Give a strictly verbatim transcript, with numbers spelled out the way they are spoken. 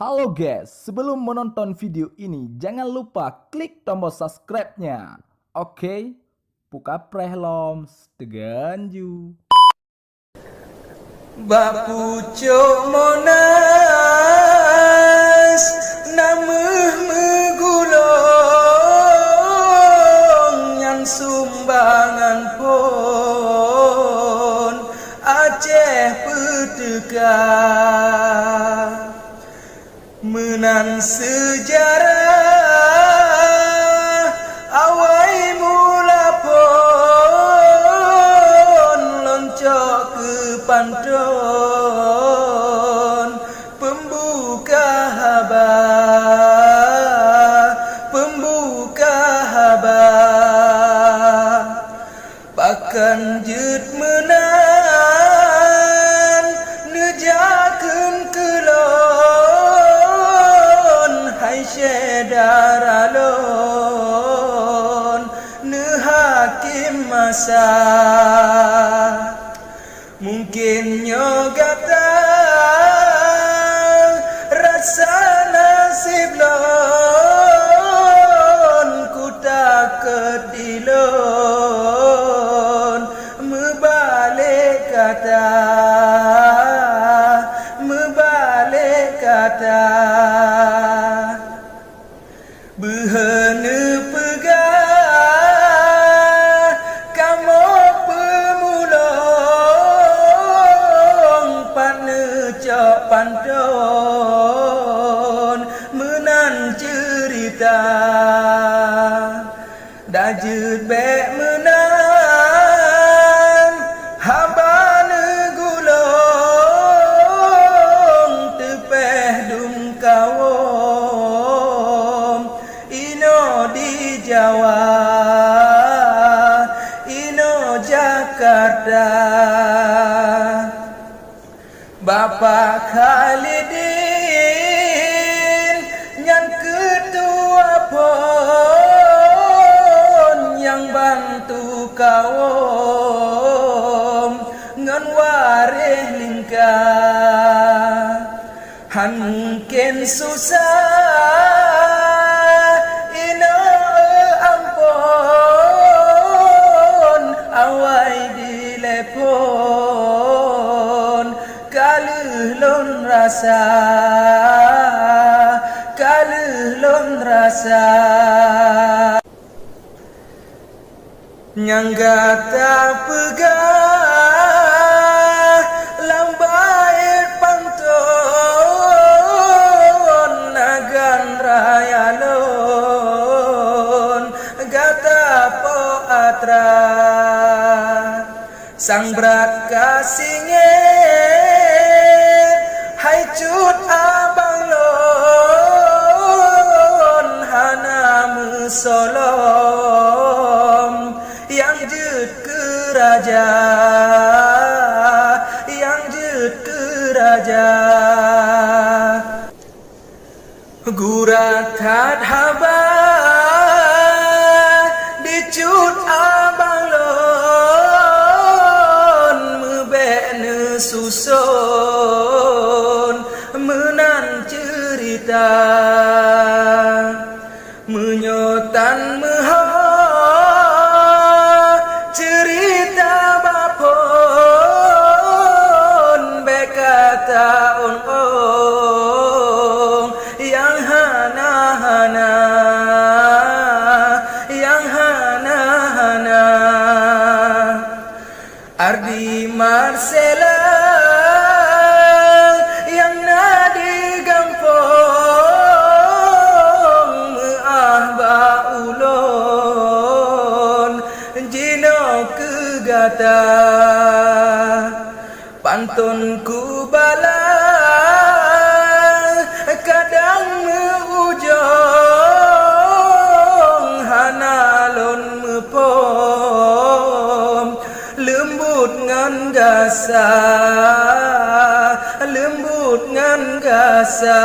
Halo guys, sebelum menonton video ini, jangan lupa klik tombol subscribe-nya. Oke, pukapreh lom, stay tune. Bak pucôk Monas, na meuh meugulong nyan sumbangan phon Aceh peuteuka. Meunan seujarah awai mula phon lôn cok keu pantôn peumbuka haba, peumbuka haba. Pakon jeuet meunan neujak kheun keu lôn, hai syedara lôn, neuhakém masa. Mungken nyoe gata rasa naseb lôn, kutakot di lôn meubalek kata, meubalek kata. Beuheuneuk peugah kamoe peumulông, pat neucok pantôn meunan ceurita. Dajeuet bék meunan haba neugulông teupéh dum kawôm inoe di Jawa, inoe Jakarta. Bapak Khalidin nyan keutua phon nyang bantu kawôm ngon waréh lingka. Han mungken susah inoe ampôn awai dilée phon. Ka lheueh lôn rasa, ka lheueh lôn rasa. Nyang gata peugah lam bait pantôn na gan raya lôn, gata po atra. Sang brat ka singét, hai cut abang lôn hana meusolom, nyang jeuet keu raja, nyang jeuet keu raja. Gura that haba di cut abang lôn, meubék neususon meunan ceurita. Meunyoe tan meuho ceurita bak phon, bék ka taong-ong nyang hana-hana, nyang hana-hana. Ardi Marsela nyang na di gampông meuah bak ulôn jinoe keu gata. Pantôn kubala kadang meu-ujông hana lôn muphom. Leumbot ngon gasa, leumbot ngon gasa.